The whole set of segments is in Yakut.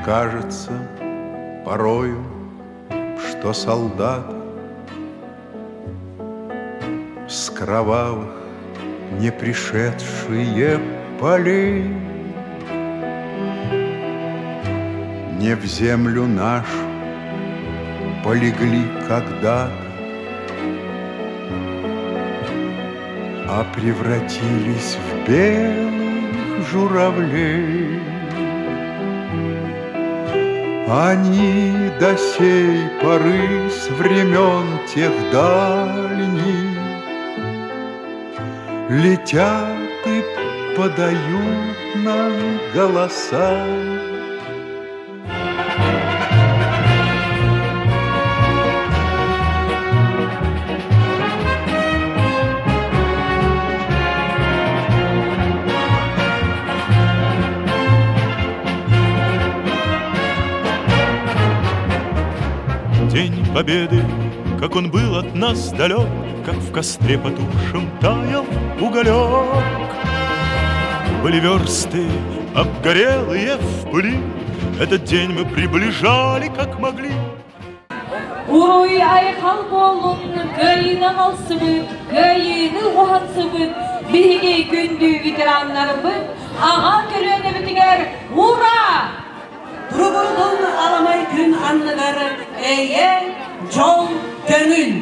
кажется порою, что солдат С кровавых не пришедшие полей Не в землю нашу полегли когда-то, А превратились в белых журавлей. Они до сей поры с времен тех дальних Летят и подают нам голоса. День Победы, как он был от нас далек, Как в костре потухшем таял уголек. Были версты, обгорелые в пыли, Этот день мы приближали, как могли. Уруй айхал буоллун, кыайыыны аҕалсыбыт, кыайыыны уһансыбыт биһиги күндү ветераннарбыт аҕа көлүөнэбитигэр ура! Туругурдун аламай күн анныгар эйэ, дьол, көҥүл!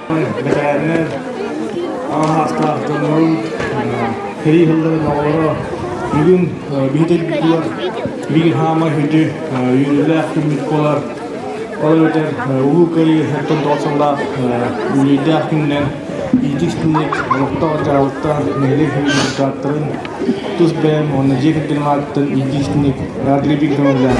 Бэтэрээннэр, аҕа саастаах дьоннорун сэрии сылларын оҕолоро бүгүн биһиги биир хаамай сүдү үөрүүлээх күммүт буолар. Ол эбэтэр Улуу Кыайыы 79 сыллаах үбүлүөйдээх күнүнэн иитии-истинник олохтоох дьаһалта нэһилиэк депутаттарын тус бэйэм уонна дьиэ кэргэним аатыттан иитии-истинник эҕэрдэлиибит көҥүллээн.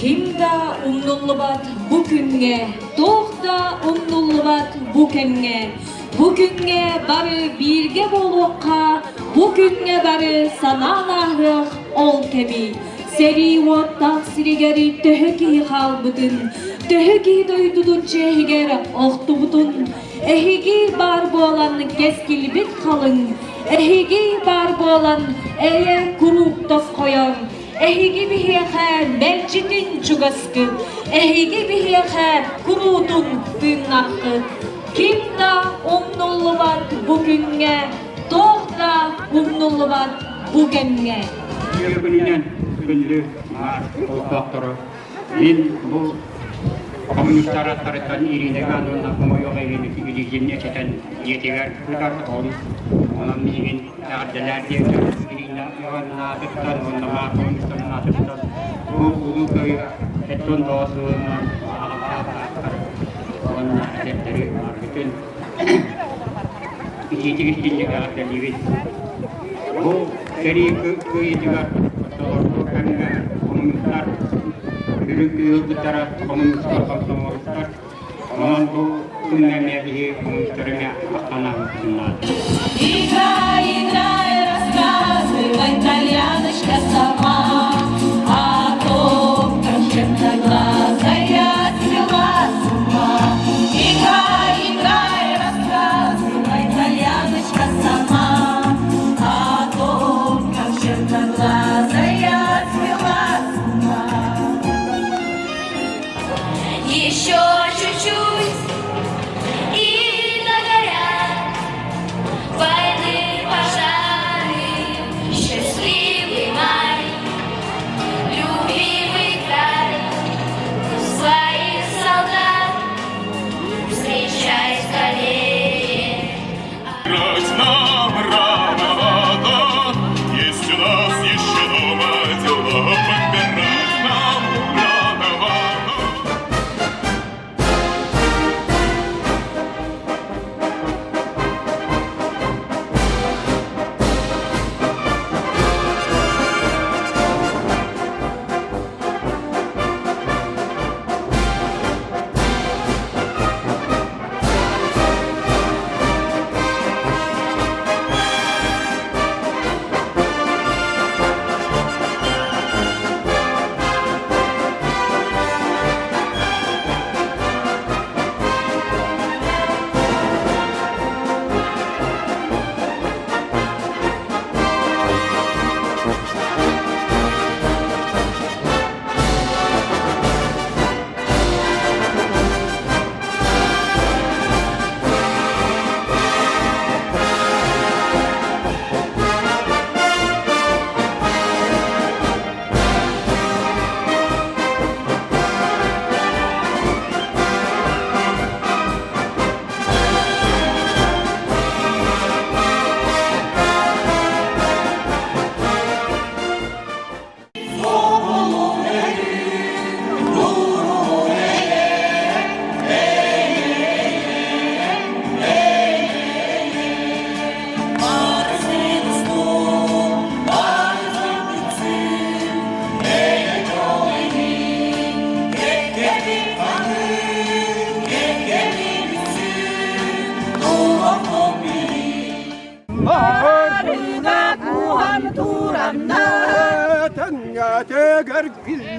Ким да умнуллубат бу күҥҥэ, туох да умнуллубат бу кэмҥэ. Бу күҥҥэ бары бииргэ буолуохха, бу күҥҥэ бары санаан ааһыах ол кэми. Сэрии уоттаах сиригэр төһө киһи хаалбытын, төһө киһи дойдутун чиэһигэр охтубутун, эһиги баар буолан кэскилбит халыҥ, эһиги баар буолан эйэ куруук тосхойор, эһиги биһиэхэ мэлдьитин чугаскыт, эһиги биһиэхэ куруутун тыыннааххыт. Ким да умнуллубат бу күҥҥэ, туох да умнуллубат бу кэмҥэ. Үтүө күнүнэн күндү олохтоохторо. Мин бу коммунистар аттарыттан Ирина Ивановна хомойуох Ирина Илиитин этитэн дьиэтигэр ыытар он онон миигин эҕэрдэлээр диэн Ирина Ивановна аатыттан уонна Маар коммунистарын аатыттан бу Улуу Кыайыы 79 сылынан аҕалаах уонна эдэрдэри бүтүн итиитик истинник эҕэрдэлиибит. Бу сэрии кыайыытыгар оччолорго кэмҥэ хомунньуктар үрүҥ кыылбыттара хомунньуктар комсомолецтар онон бу күҥҥэ эмиэ биһи хомунньуктары эмиэ махтанабытын наада. Играй, играй, рассказывай, тальяночка сама о том, как черноглазая свела с ума. Играй, играй, рассказывай, тальяночка сама о том, как черноглазая свела с ума. Еще чуть-чуть и догорят войны пожары, счастливый май, любимый край, своих солдат встречай скорее. Играть нам рановато, есть у нас еще дома дела подбирать.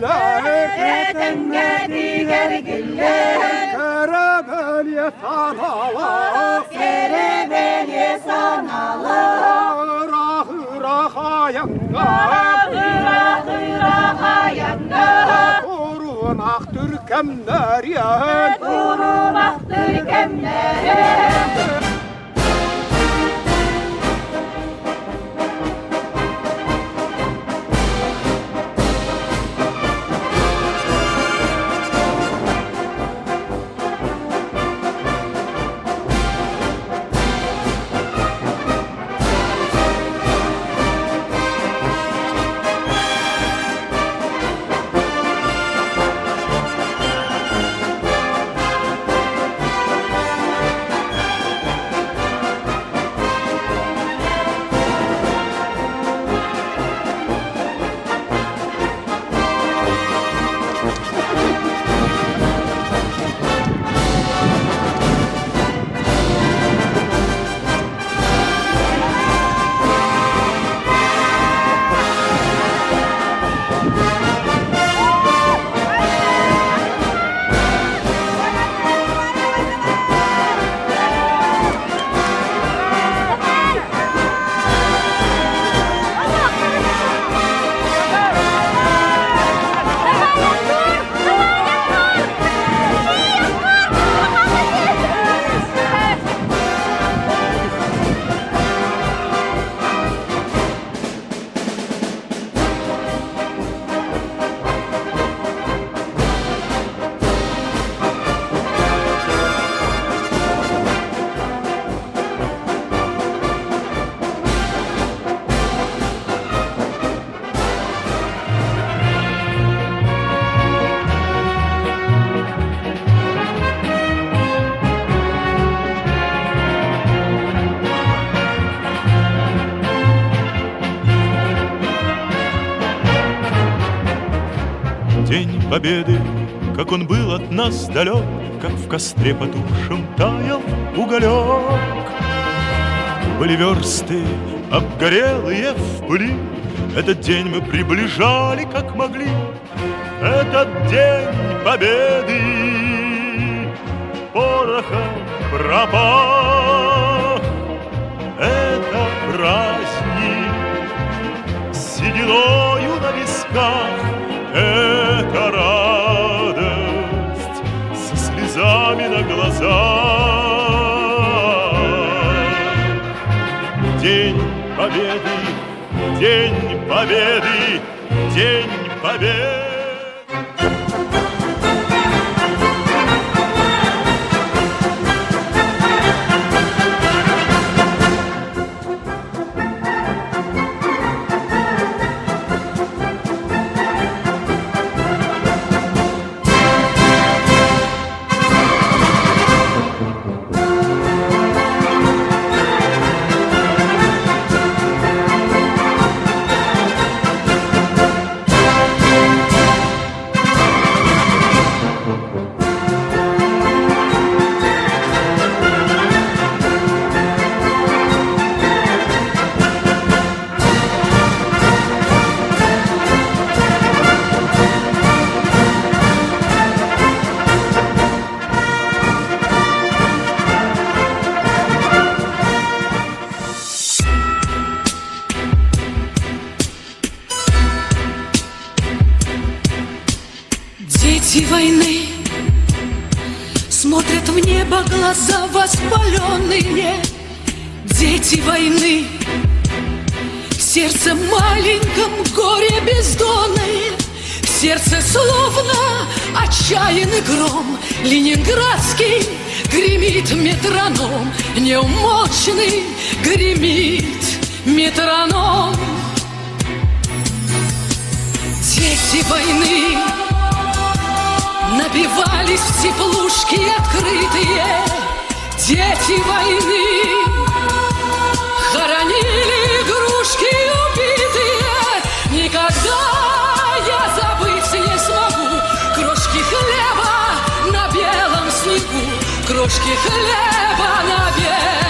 Кэлэр Этэҥҥэтигэр киллэр Кэрэ-бэлиэ санаалаах Кэрэ-бэлиэ санаалаах Ыраах-ыраах айаҥҥа Ыраах-ыраах айаҥҥа Турунаахтыр кэмнэриэн Турунаахтыр кэмнэриэн День Победы, как он был от нас далек, Как в костре потухшем таял уголек. Были версты, обгорелые в пыли, Этот день мы приближали, как могли. Этот день Победы порохом пропах. Это праздник с сединою на висках, Это радость со слезами на глазах. День Победы, День Победы, День Победы. Дети войны смотрят в небо глаза воспаленные. Дети войны в сердце маленьком горе бездонное, в сердце словно отчаянный гром ленинградский гремит метроном, неумолчный гремит метроном. Дети войны набивались в теплушки открытые. Дети войны хоронили игрушки убитые. Никогда я забыть не смогу крошки хлеба на белом снегу, крошки хлеба на белом.